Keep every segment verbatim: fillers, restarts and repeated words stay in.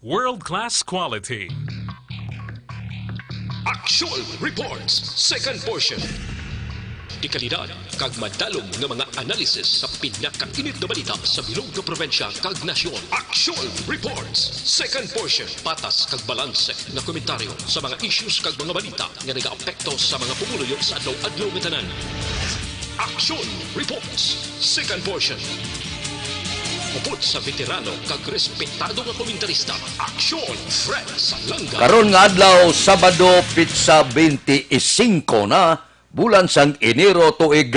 World-class quality. Action Reports, second portion. Dekalidad kag madalom nga mga analisis sa pinakainit nga balita sa bilog nga probinsya kag nasyon. Action Reports, second portion. Patas kag balanse nga komentaryo sa mga issues kag mga balita nga nagaapekto sa mga pumuluyo sa adlaw-adlaw nga tanan. Action Reports, second portion. Upod sa veterano kag respetado nga komentarista, Action Fred Salanga. Karon nga adlaw, Sabado, pitsa twenty-five na, bulan sang Enero, tuig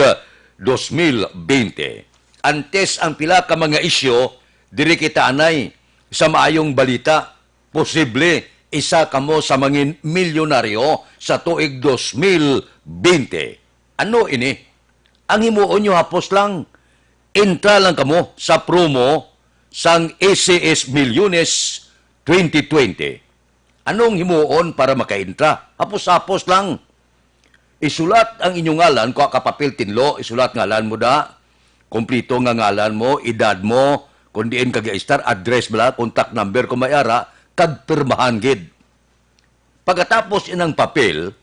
dos mil twenty. Antes ang pila ka mga isyu, diri kita anay sa maayong balita. Posible isa kamo sa mangin milyonaryo sa tuig dos mil twenty. Ano ini? Ang himuon nyo hapos lang, entra lang kamo sa promo sang A C S Milyones twenty twenty. Anong himuon para makaentra? Hapos-hapos lang. Isulat ang inyong ngalan, kuha ka papel, tinlo, isulat ngalan mo da. Kompleto nga ngalan mo, edad mo, kung diin ka giistar, address bala, contact number kung may ara, kag pirmahan gid. Pagkatapos inang papel,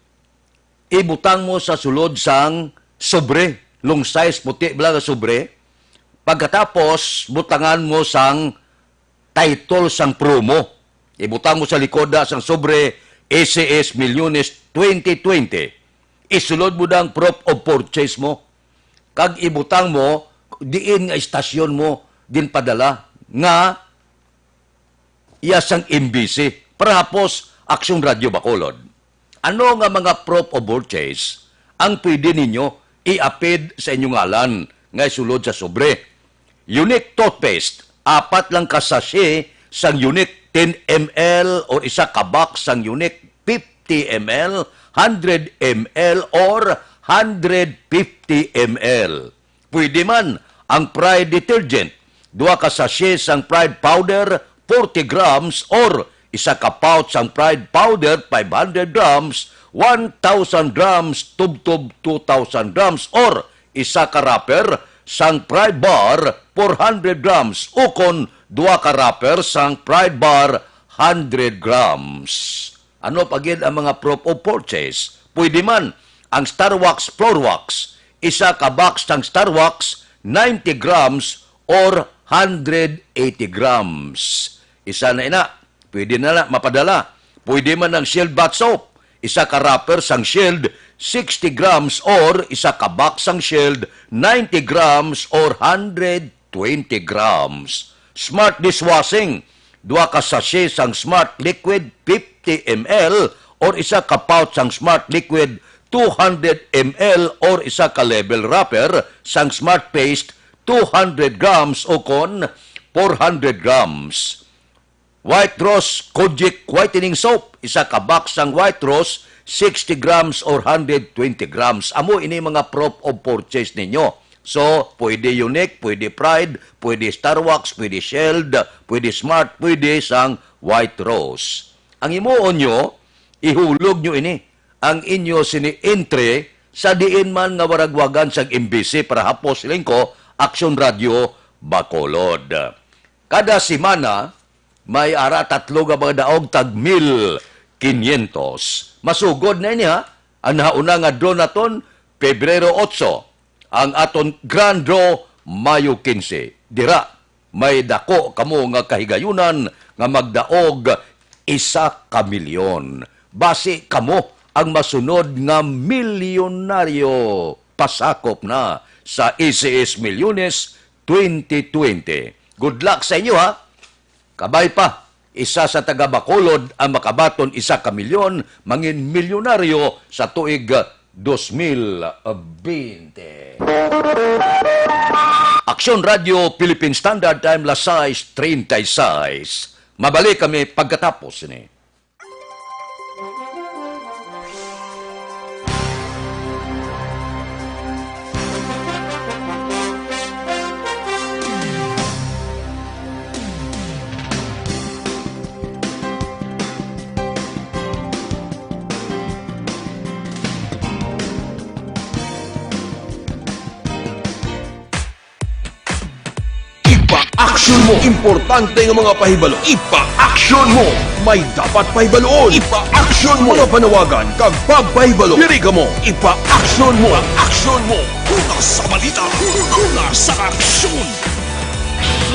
ibutang mo sa sulod sang sobre, long size, puti bala nga sobre. Pagkatapos, butangan mo sang title sang promo. Ibutang mo sa likod na sang sobre, A C S Milyones twenty twenty. Isulod mo na ang proof of purchase mo. Kag ibutang mo diin nga istasyon mo ginpadala nga iya sang M B C. Para hapos, Aksyon Radyo Bacolod. Ano nga mga proof of purchase ang pwede ninyo iapid sa inyong ngalan nga isulod sa sobre? Unique toothpaste, apat lang ka sachet sang Unique ten M L or isa ka box sang Unique fifty M L, hundred M L or hundred fifty M L. Pwede man ang Pride detergent, duha ka sachet sang Pride powder, forty grams, or isa ka pouch sang Pride powder, five hundred grams, one thousand grams, tubtob two thousand grams, or isa ka wrapper sang Pride bar, four hundred grams, ukon duha ka wrapper sang Pride bar, hundred grams. Ano pa gid ang mga proof of purchase? Pwede man ang Star Wax Floor Wax, isa ka box sang Star Wax, ninety grams or hundred eighty grams. Isa na ina, pwede na na mapadala. Pwede man ang Shield Bath Soap, isa ka wrapper sang Shield, sixty grams or isa ka box sang Shield, ninety grams or hundred twenty grams. Smart Dishwashing, duha ka sachet sang Smart Liquid fifty M L or isa ka pouch sang Smart Liquid two hundred M L or isa ka level wrapper sang Smart Paste two hundred grams ukon four hundred grams. White Rose Kojic Whitening Soap, isa ka box sang White Rose, sixty grams or hundred twenty grams. Amo ini mga proof of purchase ninyo. So, pwede Unique, pwede Pride, pwede Star Wax, pwede Shield, pwede Smart, pwede sang White Rose. Ang himuon nyo, ihulog nyo ini, ang inyo sini entry sa diin man nga waragwagan sang M B C para hapos, siling ko, Aksyon Radyo Bacolod. Kada semana, may ara tatlo nga mga daog tag mil quinientos. Masugod na ini, ha? Ang nahauna nga draw naton, Pebrero otso. Ang aton grand draw, Mayo quince. Dira, may dako kamo nga kahigayunan nga magdaog isa ka milyon. Basi kamo ang masunod nga milyonaryo. Pasakop na sa A C S Milyones twenty twenty. Good luck sa inyo, ha! Kabay pa, isa sa taga Bacolod ang makabaton isa ka milyon, mangin milyonaryo sa tuig dos mil bente. Aksyon Radyo Philippine Standard Time, las sais treinta y seis. Mabalik kami pagkatapos ni. Iba Aksyon mo. Importante nga mga pahibalo. Ipa-aksyon mo. May dapat pahibaluon. Ipa-aksyon mo. Mga panawagan kag pagpahibalo. Diri kamo. Ipa-aksyon mo. Ipa-aksyon mo. Una sa balita. Una sa aksyon.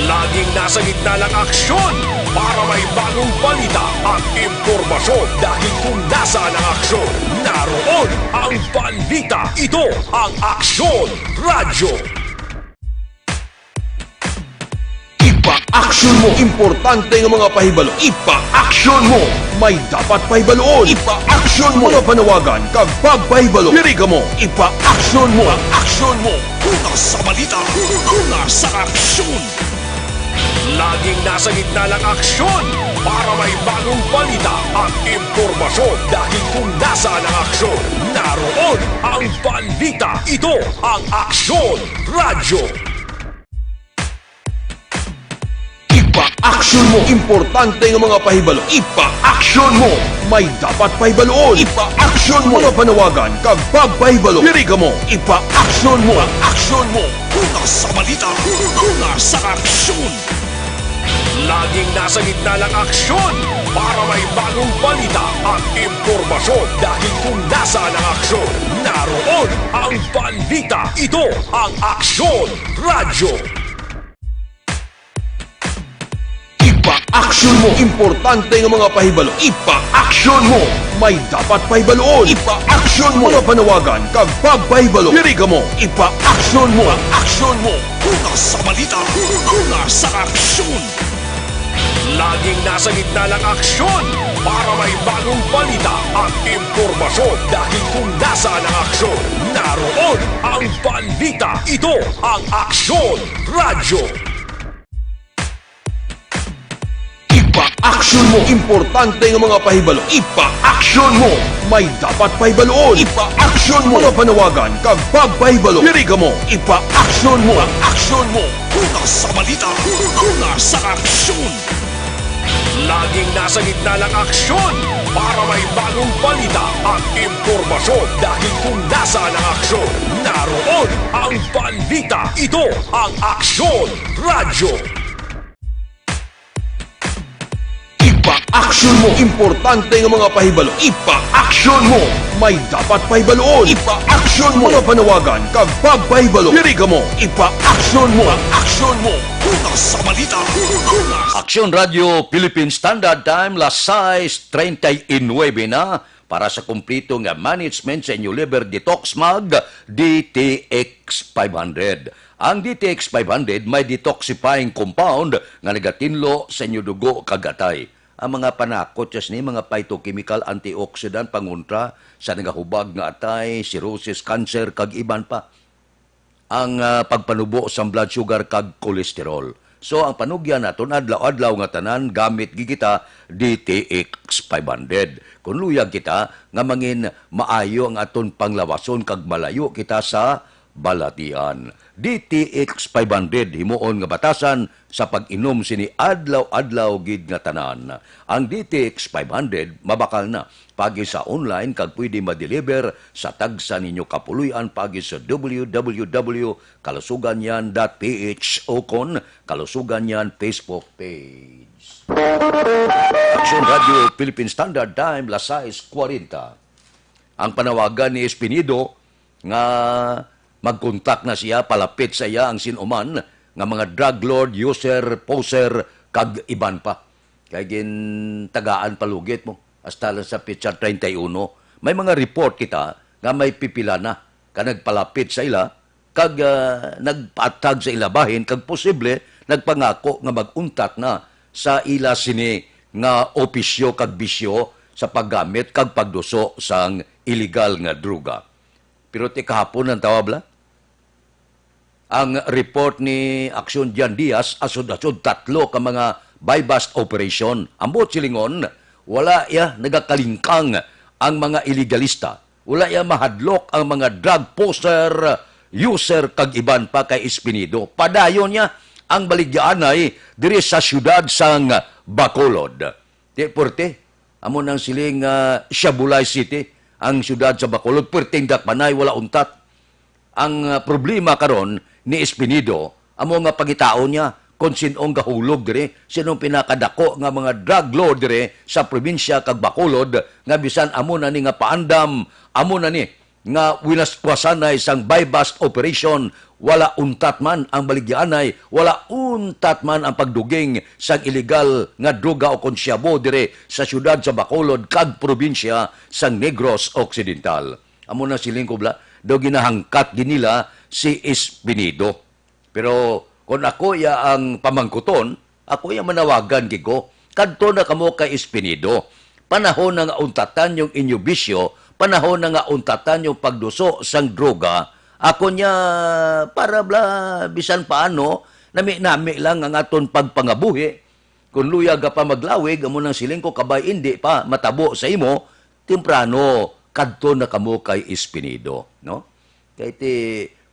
Laging nasa gitna ng aksyon para may bagong balita at impormasyon. Dahil kung nasaan ang aksyon, naroon ang balita. Ito ang Aksyon Radyo. Ipa-aksyon mo. Importante nga mga pahibalo. Ipa-aksyon mo. May dapat pahibaluon. Ipa-aksyon mo. Mga panawagan kag pagpahibalo. Diri kamo. Ipa-aksyon mo. Ipa-aksyon mo. Una sa balita. Una sa aksyon. Laging nasa gitna ng aksyon para may bagong balita at impormasyon. Dahil kung nasaan ang aksyon, naroon ang balita. Ito ang Aksyon Radyo. Ipa-aksyon mo. Importante nga mga pahibalo. Ipa-aksyon mo. May dapat pahibaluon. Ipa-aksyon mo. Mga panawagan kag pagpahibalo. Diri kamo. Ipa-aksyon mo. Ipa-aksyon mo. Una sa balita. Una sa aksyon. Laging nasa gitna ng aksyon para may bagong balita at impormasyon. Dahil kung nasaan ang aksyon, naroon ang balita. Ito ang Aksyon Radyo. Ipa-aksyon mo. Importante nga mga pahibalo. Ipa-aksyon mo. May dapat pahibaluon. Ipa-aksyon mo. Mga panawagan kag pagpahibalo. Diri kamo. Ipa-aksyon mo. Ipa-aksyon mo. Una sa balita. Una sa aksyon. Laging nasa gitna ng aksyon para may bagong balita at impormasyon. Dahil kung nasaan ang aksyon, naroon ang balita. Ito ang Aksyon Radyo. Ipa-aksyon mo. Importante nga mga pahibalo. Ipa-aksyon mo. May dapat pahibaluon. Ipa-aksyon mo. Mga panawagan kag pagpahibalo. Diri kamo. Ipa-aksyon mo. Ipa-aksyon mo. Una sa balita. Una sa aksyon. Laging nasa gitna ng aksyon para may bagong balita at impormasyon. Dahil kung nasaan ang aksyon, naroon ang balita. Ito ang Aksyon Radyo. Ipa-aksyon mo. Importante nga mga pahibalo. Ipa-aksyon mo. May dapat pahibaluon. Ipa-aksyon mo. Mga panawagan kag pagpahibalo. Diri kamo. Ipa-aksyon mo. Ipa-aksyon mo. Una sa balita. Una. Aksyon Radyo Philippine Standard Time, las sais treinta y nueve na. Para sa kumpleto nga management sa inyo liver detox, mag D T X five hundred. Ang D T X five hundred may detoxifying compound nga nagatinlo sa inyo dugo kag atay. Ang mga panakot siya sini, mga phytochemical antioxidant pangontra sa nagahubag nga atay, cirrhosis, cancer, kag iban pa. Ang, ah, pagpanubo sang blood sugar kag cholesterol. So, ang panugyan naton adlaw-adlaw nga tanan, gamit gid kita D T X five hundred. Kung luyag kita nga mangin maayo ang aton panglawason kag malayo kita sa balatian. D T X five hundred, himuon nga batasan sa pag-inom sini adlaw-adlaw gid nga tanan. Ang D T X five hundred mabakal na paagi sa online kag pwede ma-deliver sa tagsa ninyo kapuloy-an paagi sa W W W kalusuganyan dot P H ukon Kalusuganyan Facebook page. Aksyon Radyo Philippine Standard Time, las sais kwarenta. Ang panawagan ni Espinido nga magkontak na siya, palapit sa iya ang sin-o man nga mga drug lord, user, poser, kag iban pa. Kay gintagaan palugit mo, hasta lang sa petsa treinta y uno. May mga report kita nga may pipila na ka nagpalapit sa ila, kag, ah, nagpaathag sa ila bahin, kag posible nagpangako nga mag-untat na sa ila sini nga opisyo kag bisyo sa paggamit kag pagduso sang iligal nga droga. Pero ti kahapon ang tawag la? Ang report ni Aksyon Jan Diaz, asod-asod tatlo ka mga buy-bust operation. Ambot silingon, wala iya nagakalingkang ang mga iligalista. Wala iya mahadlok ang mga drug poser, user, kag iban pa kay Espinido. Padayon niya ang baligyaanay diri sa siyudad sang Bacolod. Ti, puwerte, amo nang siling, ah, Shabulay City, ang siyudad sa Bacolod, puwerteng dakpanay, wala untat. Ang, ah, problema karon ni Espinido, amo nga pangitaon niya kon sin-ong gahulog diri, sin-ong pinakadako nga mga drug lord diri sa probinsya kag Bacolod, nga bisan amo na ni nga paandam, amo na ni nga winaskuasanay sang buy-bust operation, wala untat man ang baligyaanay, wala untat man ang pagduging sang iligal nga droga o kon shabu diri sa siyudad sa Bacolod kag probinsya sang Negros Occidental. Amo na siling ko bala, daw ginahangkat gid nila si Espinido. Pero kon ako iya ang pamangkuton, ako iya manawagan gid ko, "Kadto na kamo kay Espinido. Panahon na nga untatan yung inyo bisyo, panahon na nga untatan yung pagduso sang droga." Ako niya, para bla, bisan paano, nami-nami lang ang aton pagpangabuhi. Kung luyag ka pa maglawig, amo nang siling ko, kabay indi pa matabo sa imo, temprano, kadto na kamo kay Espinido, no? Kay ti,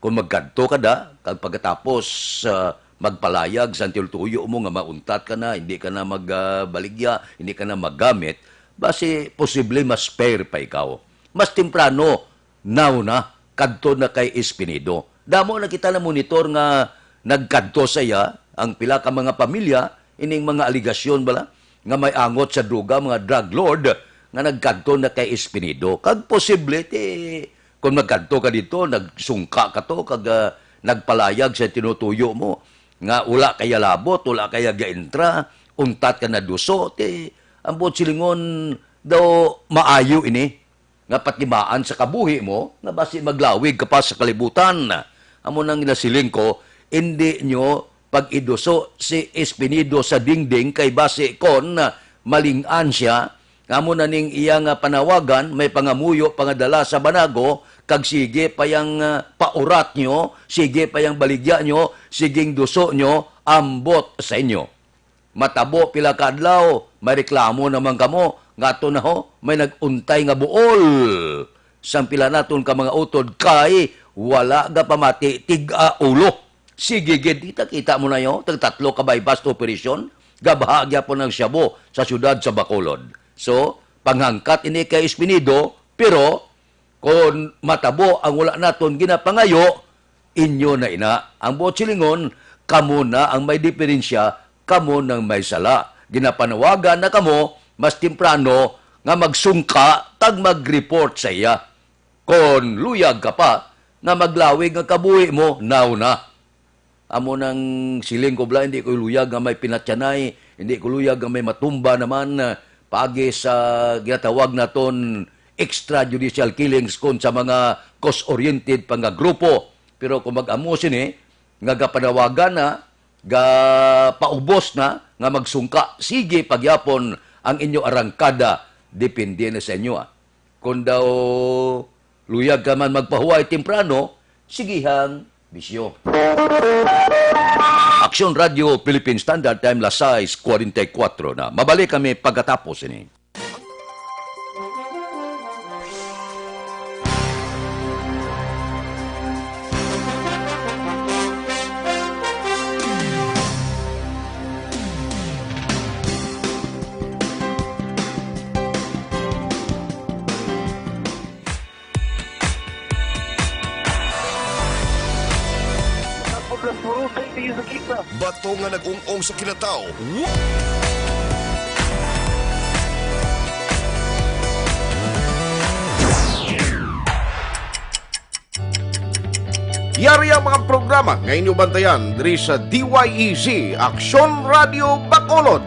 kung magkadto ka da, kag pagkatapos, ah, magpalayag sa tinutuyo mo nga mauntat ka na, hindi ka na mag, ah, baligya, hindi ka na maggamit, basi posible mas fair pa ikaw. Mas temprano, now na, kadto na kay Espinido. Damo na kita na monitor nga nagkadto sa iya, ang pila ka mga pamilya, ining mga aligasyon bala, nga may angot sa droga, mga drug lord, nga nagkadto na kay Espinido. Kag posible, ti, kung magkadto ka dito, nagsungka ka to, kag, ah, nagpalayag sa tinutuyo mo, nga wala kaya labot, wala kaya gaintra, untat ka na duso, ti, ang buot silingon, daw maayo ini nga patimaan sa kabuhi mo, nga basi maglawig ka pa sa kalibutan. Amo nang nasiling ko, indi nyo pag-iduso si Espinido sa dingding, kay basi kon maling-an siya, amo na ning iya nga panawagan, may pangamuyo pa nga dala sa banago, kag sige pa yang, ah, paurat nyo, sige pa yang baligya nyo, siging duso nyo, ambot sa inyo. Matabo pila ka adlaw, may reklamo naman kamo, nga ato na ho, may nag-untay nga buol. Sang pila naton ka mga utod, kay wala ga pamati, tiga ulo. Sige gid, kita, kita mo na yo, tag tatlo ka buy-bust operation, gabaha gyapon ang shabu sa siyudad sa Bacolod. So, panghangkat ini kay Espinido, pero kon matabo ang wala naton ginapangayo, inyo na ina. Ang buot silingon, kamo na ang may diferensya, kamo nang may sala. Ginapanawagan na kamo mas temprano nga magsungka kag mag-report sa iya. Kon luyag ka pa nga maglawig nga kabuhi mo, now na. Amo nang siling ko bala, hindi ko luyag nga may pinatyanay, hindi ko luyag nga may matumba naman, ah, paagi sa ginatawag naton extrajudicial killings kon sa mga cause-oriented pa nga grupo. Pero kung mag-amo sini, nga gapanawagan na, gapaubos na, nga magsungka, sige pagyapon ang inyo arangkada, depende na sa inyo, ah. Kon daw luyag ka man magpahuway temprano, sigihang bisyo. Aksyon Radio Philippine Standard Time, las sais cuarenta y cuatro na. Mabalik kami pagkatapos ini. Bato nga nag-ung-ong sa kinataw. Wa- Yari ang mga programa nga inyo bantayan diri sa D Y E Z, Aksyon Radio Bacolod.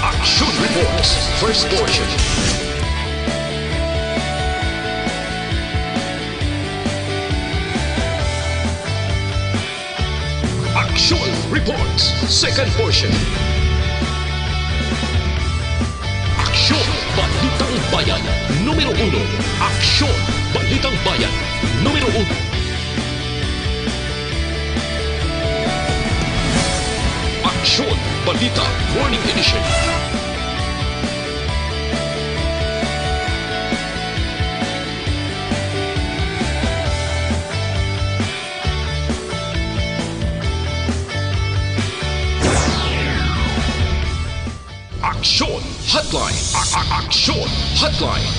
Action Reports, first portion. Action Reports, second portion. Aksyon, Balitang Bayan, numero uno. Aksyon, Balitang Bayan, numero uno. Aksyon, Balita, Morning Edition. Hotline.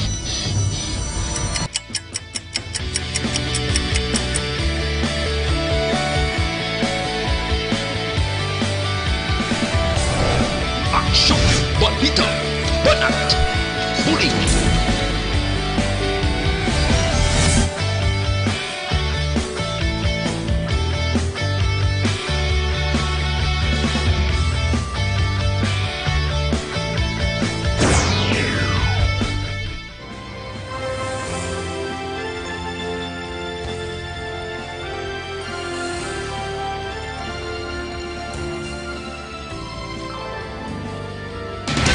Aksyon, balita, banat, bulig.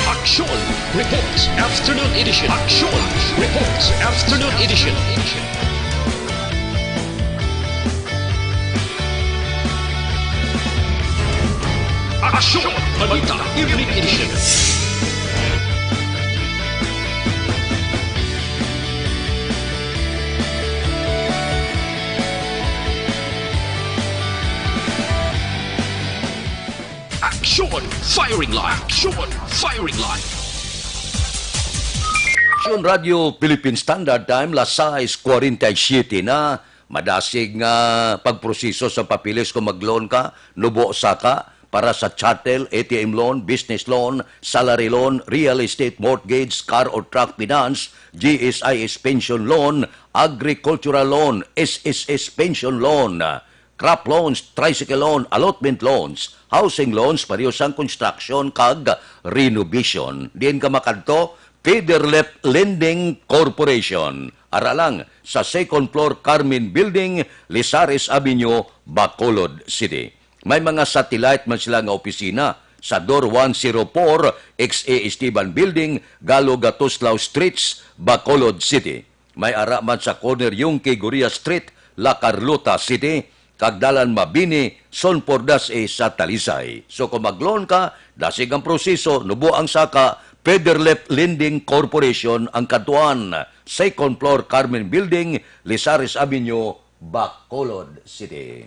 Aksyon Reports Afternoon Edition. Aksyon Reports Afternoon Edition. Aksyon Balita Evening Edition. Aksyon Firing Line. Aksyon Firing Line. Aksyon Radio Philippine Standard Time, las sais cuarenta y siete na. Madasig nga pagproseso sa papeles kung mag-loan ka, nubo sa ka, para sa chattel, A T M loan, business loan, salary loan, real estate mortgage, car or truck finance, G S I S pension loan, agricultural loan, S S S pension loan, crop loans, tricycle loan, allotment loans, housing loans, pareho sang construction kag renovation. Diin ka makadto? Federlep Lending Corporation. Ara lang sa second floor, Carmen Building, Lizares Avenue, Bacolod City. May mga satellite man sila nga opisina sa Door one zero four, X A Esteban Building, Galo Gatuslao Streets, Bacolod City. May ara man sa corner Yungque Gorria Street, La Carlota City, kag Dalan Mabini, Son Pordas A sa Talisay. So kung mag-loan ka, dasig ang proseso, nubo ang saka, Federlep Lending Corporation ang kadtuan, second floor, Carmen Building, Lizares Avenue, Bacolod City.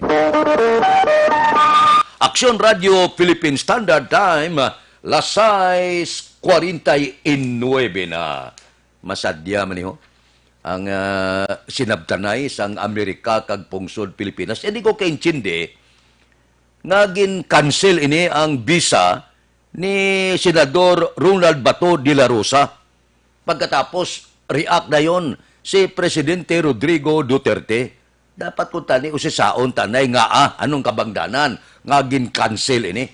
Aksyon Radio Philippine Standard Time, las sais cuarenta y nueve na. Masadya man ni ho ang, ah, sinabtanay sang Amerika kag pungsod Pilipinas. Hindi ko kaintindi nga gin-cancel ini ang visa ni Senador Ronald Bato de la Rosa. Pagkatapos, react dayon si Presidente Rodrigo Duterte. Dapat kuntani usisaon ta anay nga, ah, anong kabangdanan nga gin-cancel ini?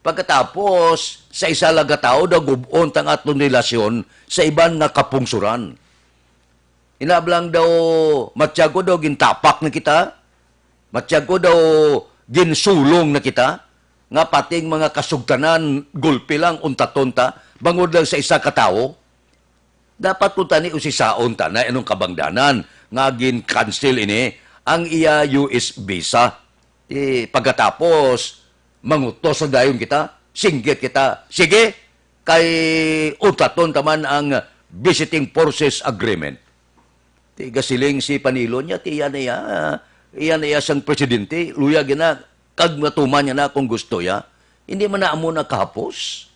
Pagkatapos, sa isa lang ka tawo daw gub-on ta ang aton relasyon sa iban nga kapungsoran. Inablang daw, matyago daw gintapak na kita, matyago daw ginsulong na kita, nga pating mga kasugtanan, gulpi lang, untaton ta, bangod lang sa isa ka tawo. Dapat kuntani usisaon ta na anong kabangdanan nga gin-cancel ini ang iya U S visa. Eh, pagkatapos, mangutos na dayon kita, singgit kita. Sige, kay utaton ta man ang Visiting Forces Agreement. Ti gasiling si Panilo niya, ti iya na iya, iya na iya sang presidente, luya gina, kag matuman niya na kung gusto ya. Hindi man na amo nakahapos.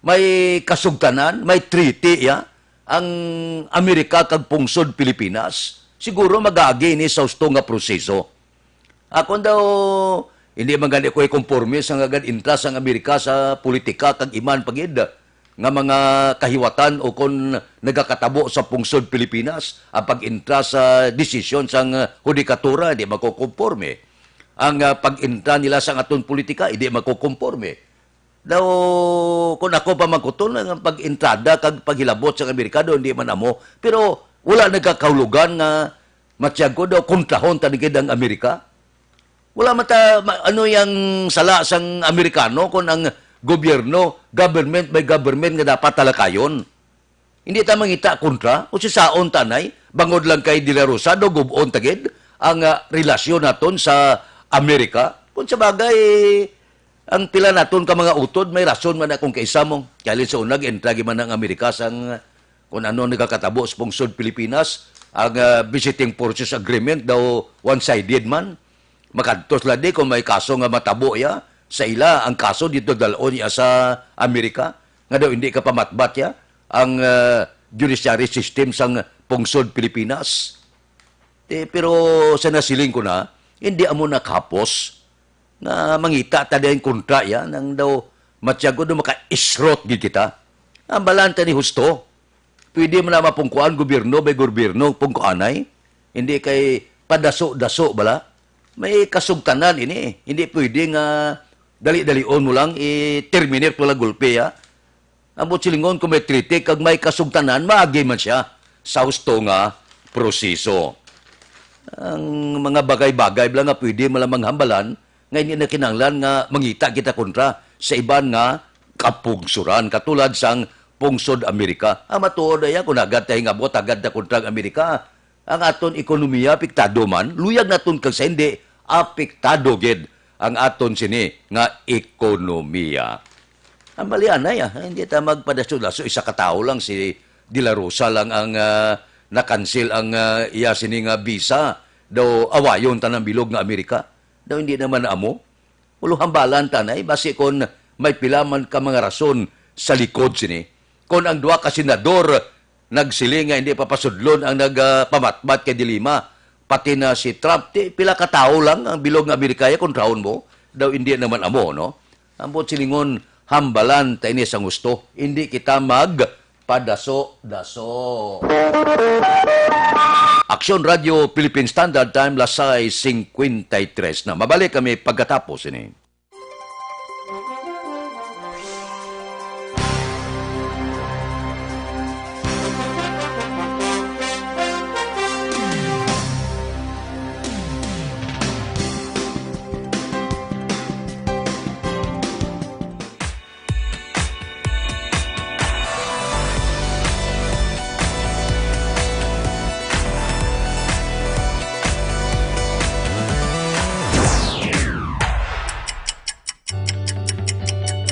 May kasugtanan, may treaty ya ang Amerika kag pungsod Pilipinas. Siguro mag-agi ini sa husto nga proseso. Akon daw, hindi man gani ko ikomporme sa nga gad-intra sang Amerika sa politika kag iman pa gid nga mga kahiwatan o kon nagakatabo sa pungsod Pilipinas ang pag-intra sa desisyon sang hudikatura, hindi makokomporme. Ang, ah, pag-intra nila sa aton politika, hindi makokomporme. Daw, kung ako pa magkuton, ang pag-entrada kag paghilabot sa Amerika, daw, hindi man amo. Pero wala nagkakahulugan nga matiyag ko daw kontrahon ta ni gid ang Amerika. Wala man ta, ma-, ano yang sala sang Amerikano kung ang gobyerno, government by government nga dapat talakayon? Hindi ta mangita kontra, usisaon ta anay, bangod lang kay De La Rosa, daw gub-on ta gid ang, ah, relasyon naton sa Amerika. Kung sa bagay, ang pila naton ka mga utod, may rason man akong kaisa mo. Kaya sa una, gi-entra man ang Amerika sang, ah, kung ano nagakatabo sa pungsod Pilipinas, ang, ah, Visiting Forces Agreement daw one-sided man. Makadto sila di kung may kaso nga matabo ya sa ila, ang kaso dito dalon niya sa Amerika, nga daw hindi ka pamatbat ya. ang, ah, judiciary system sang pungsod Pilipinas. Eh, pero sa nasiling ko na, hindi amo nakahapos nga mangita ta diay kontra iya, nang daw matyago daw makaisrot gid kita. Ang balanta ni husto, pwede man na mapungkuan gobyerno by gobyerno, pungkuanay. Hindi kay padaso-daso bala. May kasugtanan ini. Hindi pwede nga dali-dalion mo lang i-terminate mo lang gulpi, ha? Ang buot silingon, kung may treaty kag may kasugtanan, maagi man siya sa husto nga proseso. Ang mga bagay-bagay lang nga pwede malamang hambalan nga hindi na kinahanglan nga mangita kita kontra sa iban nga kapungsuran, katulad sang pungsod Amerika. Ang matuod na iya, kung agad ta hingabot, agad ta kontra ang Amerika. Ang aton ekonomiya apektado man, luyag naton kag sa hindi, apektado gid ang aton sini nga ekonomiya. Ang balianay, ah, hindi ta magpadaso-daso, isa ka tawo lang, si De La Rosa lang ang, ah, nakansil ang, ah, iya sini nga visa. Daw awayon ta ng bilog nga Amerika. Daw hindi naman amo. Ulo, hambalan ta na, eh, basi kon may pila man ka mga rason sa likod sini. Kon ang duha ka senador nagsiling nga hindi papasudlon ang nag, ah, pamatmat kay De Lima, pati na si Trump, ti pila ka tawo lang ang bilog nga Amerikaya kontrahon mo? Daw hindi naman amo, no? Ang buot silingon, hambalan ta ini sang husto. Hindi kita magpadaso-daso. Aksyon Radio Philippine Standard Time, las sais cincuenta y tres na. Mabalik kami pagkatapos ini.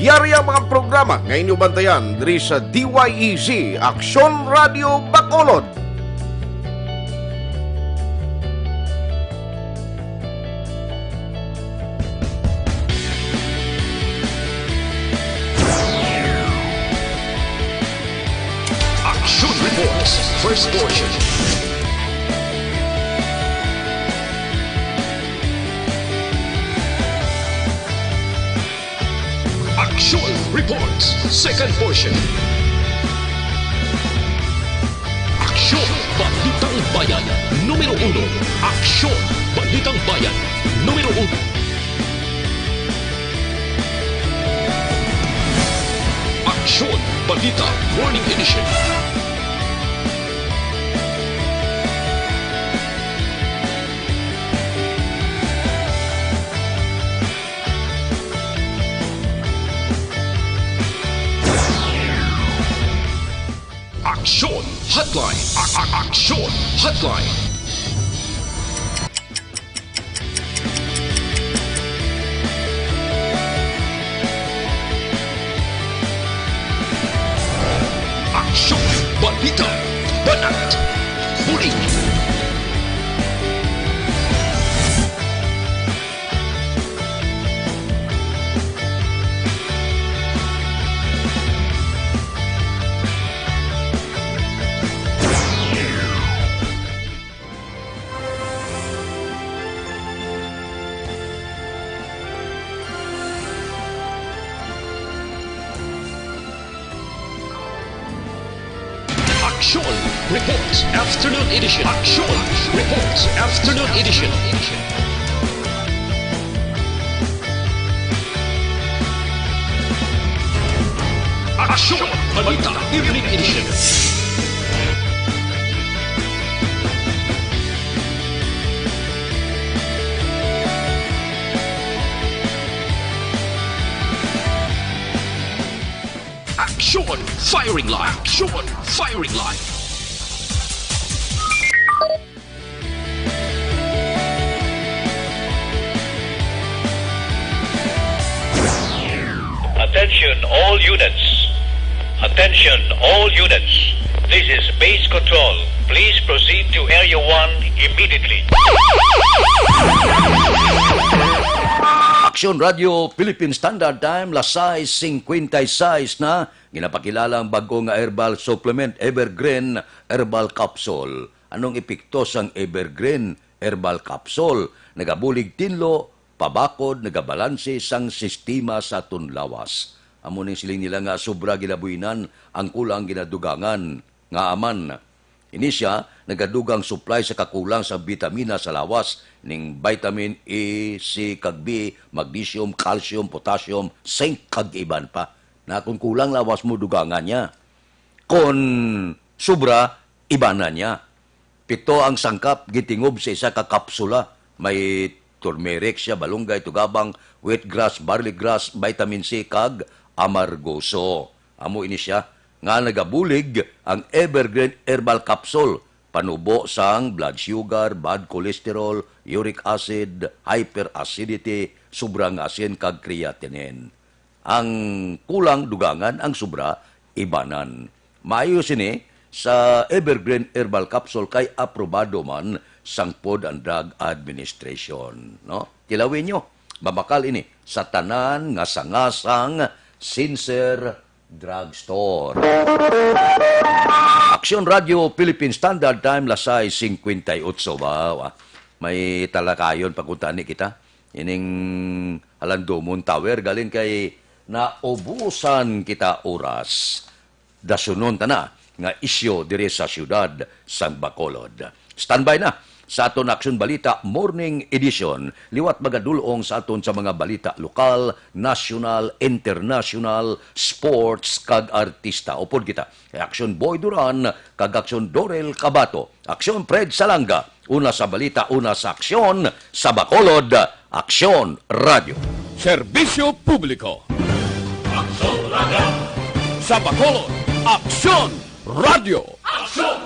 Yari ang mga programa nga inyo bantayan diri sa D Y E Z, Aksyon Radio Bacolod. Action Reports, first portion. Action Reports, second portion. Aksyon, Balitang Bayan, numero uno. Aksyon, Balitang Bayan, numero uno. Aksyon, Balita, Morning Edition. Aksyon Hotline. A-, a-, Aksyon Hotline. Aksyon, balita, banat, buli. Aksyon Reports Afternoon Edition. Aksyon Reports Afternoon Edition. Aksyon Balita Evening Edition. Aksyon Firing Line. Aksyon Firing Line. Attention all units. Attention all units. This is base control. Please proceed to Area one immediately. Aksyon Radio Philippine Standard Time, las sais singkwenta y sais na, ginapakilala ang bag-o nga herbal supplement, Evergreen Herbal Capsule. Anong epekto sang Evergreen Herbal Capsule? Nagabulig tinlo, pabakod, nagabalanse sang sistema sa aton lawas. Amo ning siling nila nga sobra ginabuhinan ang kulang ginadugangan nga aman. Ini sia nagadugang supply sa kakulang sa bitamina sa lawas, ning vitamin A, C, kag B, magnesium, calcium, potassium, zinc, kag iban pa. Na kung kulang lawas mo, dugangan niya. Kon sobra, ibanan niya. Pito ang sangkap, gitingob sa isa ka kapsula. May turmeric siya, balunggay, tugabang, wheatgrass, barley grass, vitamin C, kag amargoso. Amo ini sia nga nagabulig ang Evergreen Herbal Capsule, panubo sang blood sugar, bad cholesterol, uric acid, hyperacidity, sobra nga asin, kag creatinine. Ang kulang dugangan, ang sobra ibanan. Maayo sini sa Evergreen Herbal Capsule kay aprobado man sang Food and Drug Administration, no? Tilawin nyo, mabakal ini sa tanan nga sanga sang Sincere Drugstore. Aksyon Radio Philippine Standard Time, las sais singkwenta y otso. Wow, ah. May talakayon pa kuntani kita. Ining Halandomon Tower, galing kay naubusan kita oras. Dasunon ta na nga isyu diri sa siyudad sang Bacolod. Standby na sa aton Aksyon Balita Morning Edition. Liwat magadulong sa aton sa mga balita lokal, nasyonal, internasyonal, sports, kag artista. Upod kita kay Aksyon Boy Duran kag Aksyon Dorel Cabato. Aksyon Fred Salanga, una sa balita, una sa aksyon, sa Bacolod, Aksyon Radio. Serbisyo publiko. Aksyon Radio. Sa Bacolod, Aksyon Radio. Aksyon